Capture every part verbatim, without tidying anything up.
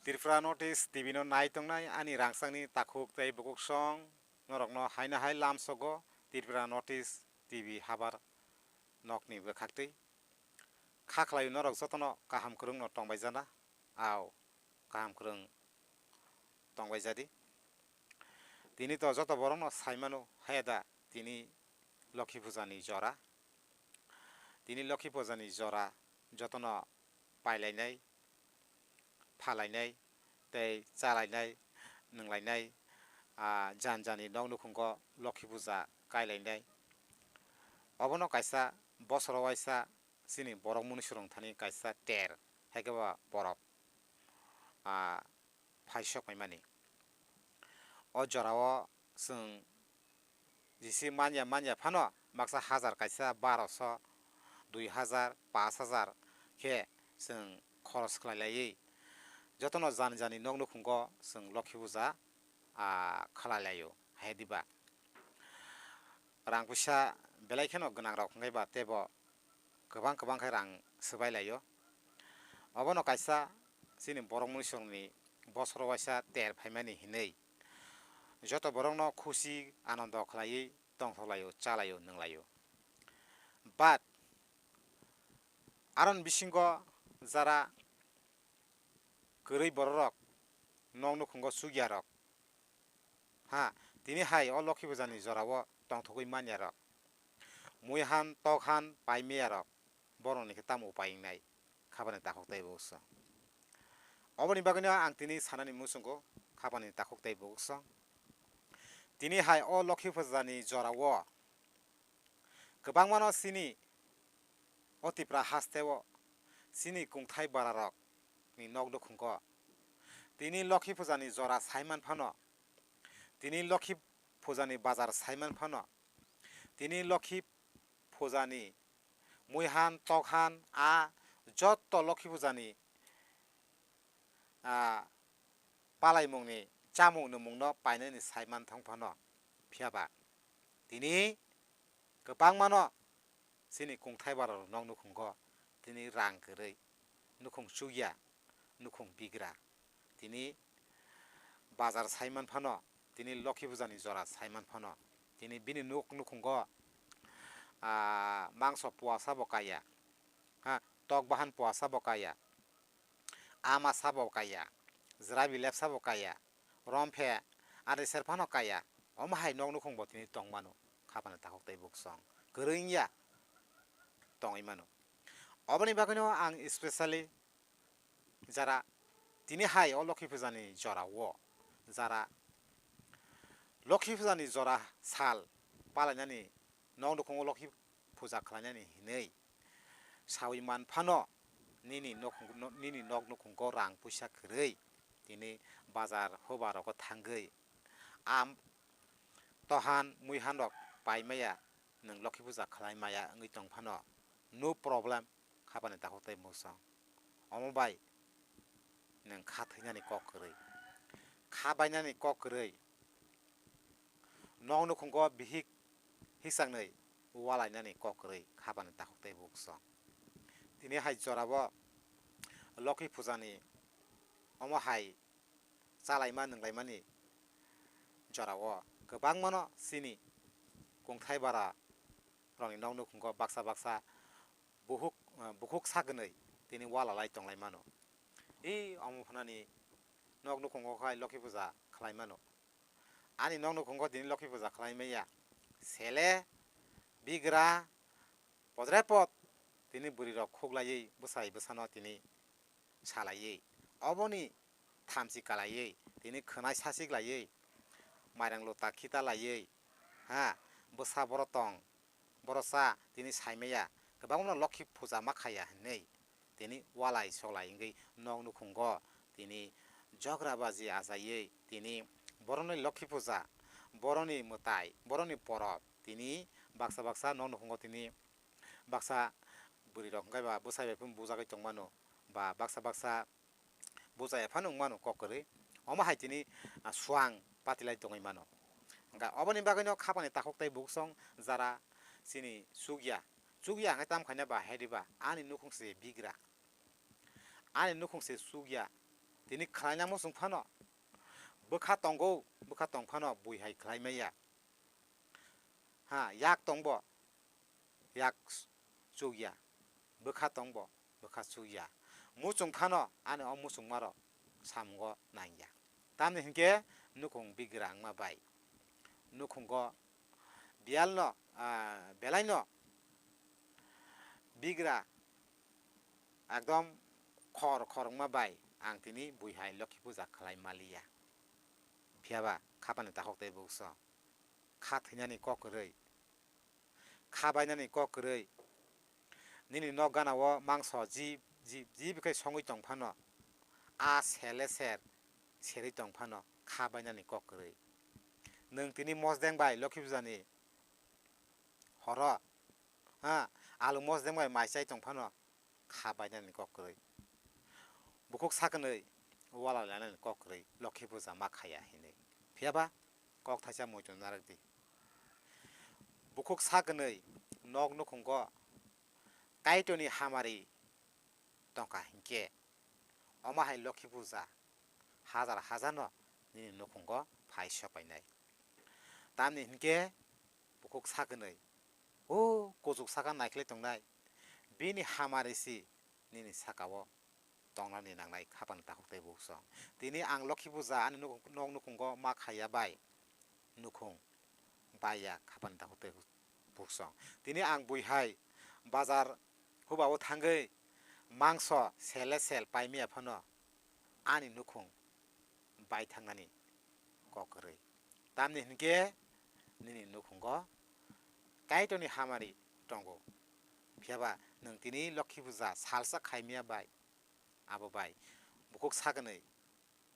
Tripura North East T V no nai tongnai ani rangchakni takhuk tei bukuksong norokno haino hai lamsogo Tripura North East T V habar nokni bwkhaktwi. Kha khlaio norok jotono kaham kwrwngno tongbaijana, au kaham kwrwng tongbaijadi. Tini to joto borokno saimano, haya da tini Lokhi Pujani jora. Tini Lokhi Pujani jora jotono pailainai, phalainai, tei chalainai, nwnglainai, ah, jan jani nok nukhungo Lokhi Puja kailainai. Obono kaisa bosoro waisa chini borok munusurung thani kaisa ter, hai khe ba borok, ah, phaisok paimani. O jorao chwng jisi manya manya phano baksa hazar kaisa baroso, dui hazar, pash hazar khe chwng khoros khlai laiwi jotono jani jani nok nukhungo chwng Lokhi Puja, ah, khlai laio, hai diba? Rang puisa belai kheno gwnang rok hwnkhe ba tebo kwbang kwbang khe rang swbai laio. Obono kaisa chini borok munisongni bosoro waisa ter phaimani hinwi joto borokno khusi anondo khlaiwi tongthok laio, cha laio, nwng laio. But aron bisingo jara kwrwi bororok, nok nukhungo chukya rok, ha, tini hai o Lokhi Pujani jorao tongthogwi manya rok, mui han, tok han, pai maya rok, borokni khe tamo upai wngnai, khabani takhuk tei buksong. Oboni bagwino ang tini sanani muchungo khabani takhuk tei buksong. Tini hai o Lokhi Pujani jorao kwbangmano chini o Tipra hasteo chini kungthai bararokni nok nukhungo tini Lokhi Pujani jora saiman phano, tini Lokhi Pujani bazar saiman phano, tini Lokhi Pujani muihan, tokhan, a jotto Lokhi Pujani, a, palaimungni chamung nwngmungno painani saiman thong phano. Phiyaba tini kwbangmano chini kungthai bararok nok nukhungo tini rang kwrwi nukhung chukya, nukhung bigra, tini bazar saiman phano, tini Lokhi Pujani jora saiman phano, tini bini nok nukhungo, ah, mangso puasa bo kaya, ha, tok bahan puasa bo kaya, ama sabo kaya, jrabi lepsa bo kaya, romphe ari ser phano kaya, omo hai nok nukhung bo tini tong mano, khabani takhuk tei buksong kwrwi wngya tongwi mano. Oboni bagwino ang specially jara tini hai o Lokhi Pujani jora o, jara Lokhi Pujani jora sal palainani nok nukhungo Lokhi Puja khlainani hinwi sawi man phano nini nok, nini nok nukhungo rang puisa kwrwi tini bazar hoba rogo thangwi am tohan muihan rok pai maya, nwng Lokhi Puja khlai maya wngwi tong phano no problem, khabani takhuk tei muksong. Omo bai nwng kha thwinani kok kwrwi, kha bainani kok kwrwi, nok nukhungo bihik hisaknwi walainani kok kwrwi khabani takhuk tei buksong. Tini hai jorabo Lokhi Pujani omo hai chalaima nwnglaimani jorao kwbangmano chini kungthai bara rokni nok nukhungo baksa baksa buhuk, bukhuk sagwnwi tini wala lai tonglai mano. I omo phanani nok nukhungo khai Lokhi Puja khlai mano. Ani nok nukhungo tini Lokhi Puja khlai maya. Sele, bigra, podre pod tini bwrwi rok khuklaiwi bwsai bwsano tini salaiwi, oboni thamchi kalaiwi, tini khwnai sachik laiwi, mairang lota khita laiwi, ha, bwsa boro tong, boro cha, tini saimaya, kwbangma Lokhi Puja ma khaiya hinwi, tini walai solai wngwi nok nukhungo, tini jogra baji achaiwi, tini boroni Lokhi Puja, boroni mwtai, boroni porob, tini baksa baksa nok nukhungo tini baksa bwrwi rok hwnkhe ba bwsai bai phano bujagwi tongmano, ba baksa baksa bujaya phano wngmano kok kwrwi, omo hai tini, ah, suang patilai tongwi mano. Hwnkhe oboni bagwino khapani takhuk tei buksong jara chini chukya, chukya hwnkhe tam khaina ba hai diba ani nukhung se bigra, ani nukhung se chukya, Tini khlaina muchung phano bwkha tongo, bwkha tong phano bui hai khlai maya. Ha, yak tongbo, yak chukya, bwkha tongbo, bwkha chukya. Muchung phano ani o muchungmarok samungo nangya. Tamni hinkhe nukhung bigra wngma bai nukhungo biyalno, ah, belaino bigra ekdom khor khor wngma bai ang tini bui hai Lokhi puja khlai maliya. Phiyaba khapani takhuk tei bukso kha thwinani kok kwrwi, kha bainani kok kwrwi. Nini nok gana o mangso ji, ji, ji bwkhai songwi tong phano, a sele ser serwi tong phano kha bainani kok kwrwi. Nwng tini mosdeng bai Lokhi puja ni horo, ha, alu mosdeng bai mai chai tong phano kha bainani kok kwrwi. Bukhuk sakwnwi wala lanani kok kwrwi Lokhi puja ma khaya hinwi. Phiyaba kok thaisa muitu narwk di. Bukhuk sakwnwi nok nukhungo Kaitorni hamari tongkha hinkhe, omo hai Lokhi puja hajar hajarno nini nukhungo phai sopainai. Tamni hinkhe bukhuk sakwnwi, o kuchuk saka naikhlai tongnai, bini hamari si nini sakao tongnani nangnai khapang takhuk tei buksong. Tini ang Lokhi puja ani nuk-, nok nukhungo ma khaiya bai nukhung baiya khapang takhuk tei buksong. Tini ang bui hai bazar hubao thangwi mangso sele sel paimaya phano ani nukhung bai thangnani kok kwrwi. Tamni hinkhe nini nukhungo Kaitorni hamari tongo. Phiyaba nwng tini Lokhi puja salsa khaimaya bai, abo bai bukhuk sakwnwi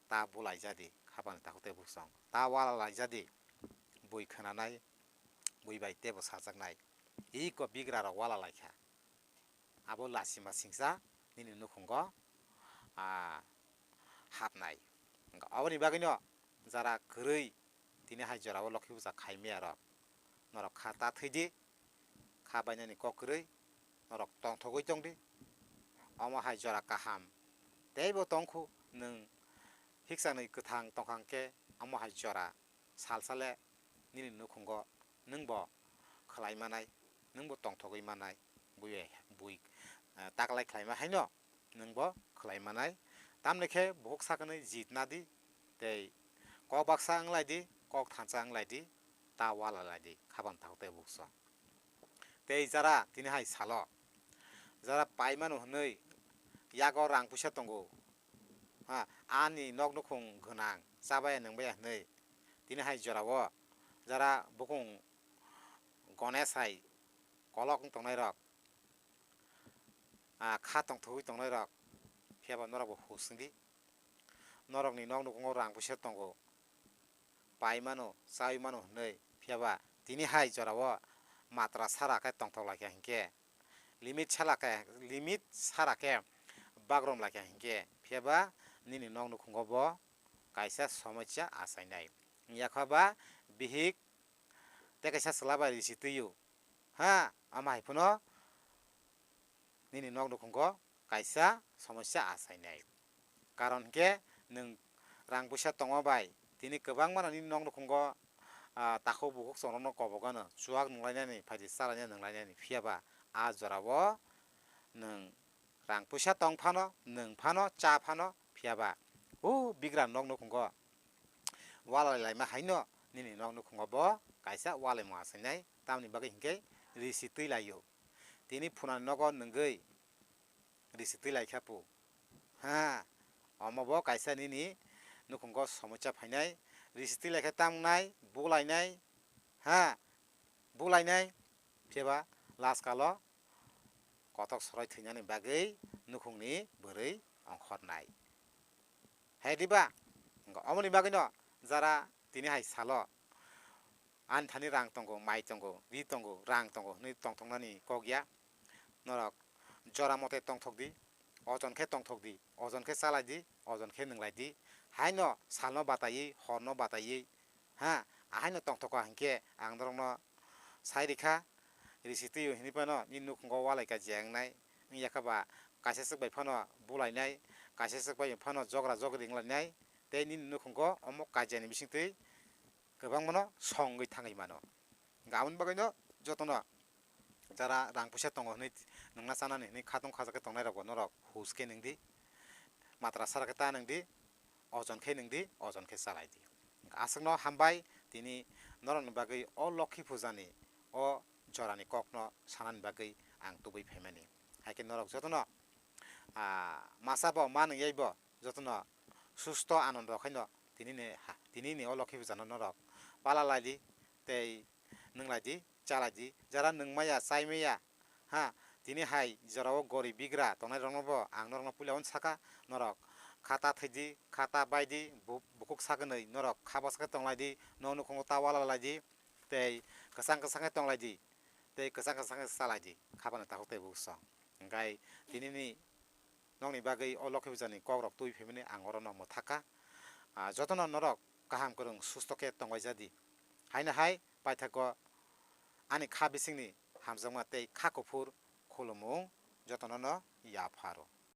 ta bulaijadi khapang takhuk tei buksong. Ta wala laijadi bui khwnanai, bui bai teibo sajaknai. Iko bigrarok wala laikha. Abo lasima singsa nini nukhungo, ah, hapnai. Aboni bagwino jara kwrwi tini hai jorao Lokhi puja khaimaya rok, norok kha ta thwidi, kha bainani kok kwrwi, norok tongthogwi tongdi. Omo hai jora kaham teibo tongkhu, nwng hikchangni kwthang tongkha hwnkhe omo hai jora sal sale nini nukhungo nwngbo khlai manai, nwngbo tongthogwi manai, bui, bui, eh, taklai khlaima haino nwngbo khlai manai. Tamni khe bukhuk sakwnwi jit nadi, tei kok baksa wnglai di, kok thansa wnglai di, ta wala lai di, khapang takhuk tei buksong. Tei jara tini hai salo, jara paimano hwnwi yago rang puisa tongo, ha, ani nok nukhung gwnang, chabaya nwngbaya hwnwi tini hai jorao jara bukung Ganesh hai kolok wng tongnairok, ah, kha tongthogwi tongnairok, phiyaba norokbo huk swngdi. Norokni nok nukhungo rang puisa tongo, pai mano, chaui mano hwnwi, phiyaba tini hai jorao matra sara khe tongthok lai kha hinkhe, limit sala khe, limit sara khe bagrom lai kha hinkhe, phiyaba nini nok nukhungo bo kaisa somosya achainai. Wngya kha ba bihik tei kaisa chwla bai risi twi-o, ha, ama hai phano nini nok nukhungo kaisa somosya achainai. Karon hinkhe nwng rang puisa tongma bai tini kwbangmano nini nok nukhungo, ah, takhuk bukhuk chongrokno kobok gano chuwak nunglainani, phaidi chalainani nunglainani, phiyaba a jorao nwng rang puisa tong phano, nwng phano, cha phano, phiyaba o bigra nok nukhungo walai laima haino nini nok nukhungo bo kaisa walaimung achainai, tamni bagwi hinkhe risi twi lai-o. Tini phunani nogo nwngwi risi twi lai kha pu. Ha, omo bo kaisa nini nukhungo somosya phainai, risi twi lai khe tam wngnai, bulainai, ha, bulainai, phiyaba last kalo kotok soroi thwinani bagwi nukhungni bwrwi ongkhornai. Hai diba? Wngkha omoni bagwino jara tini hai salo, ani thani rang tongo, mai tongo, ri tongo, rang tongo hwnwi tongthoknani kok ya. Norok jora mote tongthok di, ojon khe tongthok di, ojon khe chalai di, ojon khe nwnglai di. Haino salno bataiwi, horno bataiwi, ha, ahaino tongthok kha hinkhe ang norokno sai rikha, risi twi-o hinwi phano nini nukhungo walai kha je wngnai, wngya kha ba kaisa swk bai phano bulainai, kaisa swk bai phano jogra jogri wnglainai, tei nini nukhungo omo kaijakni bisingtwi kwbangmano songwi thangwi mano. Hwnkhe aboni bagwino jotono jara rang puisa tongo hwnwi nwngna chanani hwnwi khatong khajak khe tongnairokbo norok hus khe nwng di, matra sara khe ta nwng di, ojon khe nwng di, ojon khe chalai di. Aswkno hambai tini norokni bagwi o Lokhi Pujani o jorani kokno sanani bagwi ang tubui phaimani. Hai khe norok jotono, ah, masa bo ma nwngyai bo jotono susto anondo khaino tinini ha, tinini o Lokhi Pujano norok pala lai di tei nwng lai di, cha lai di. Jara nwng maya, chai maya, ha, tini hai jorao gori bigra tongnai rokno bo ang norokno puila uansaka, norok kha ta thwi di, kha ta bai di, bu-, bukhuk sagwnwi norok kha bwsa khe tong lai di, nok nukhungo ta wala lai di, tei kwchang kwchang khe tong lai di, tei kwchang kwchang khe cha lai di, kha bana takhuk tei bukhuk song. Hwnkhe tinini nokni bagwi o Lokhi Pujani kokrok twi phaimani ang orono mwthaka. Ah, jotono norok kaham kwrwng susto khe tongwai ja di. Haino hai paithago ani kha bisingni hamjakma tei kha kuphur khulumung jotono no yapharo.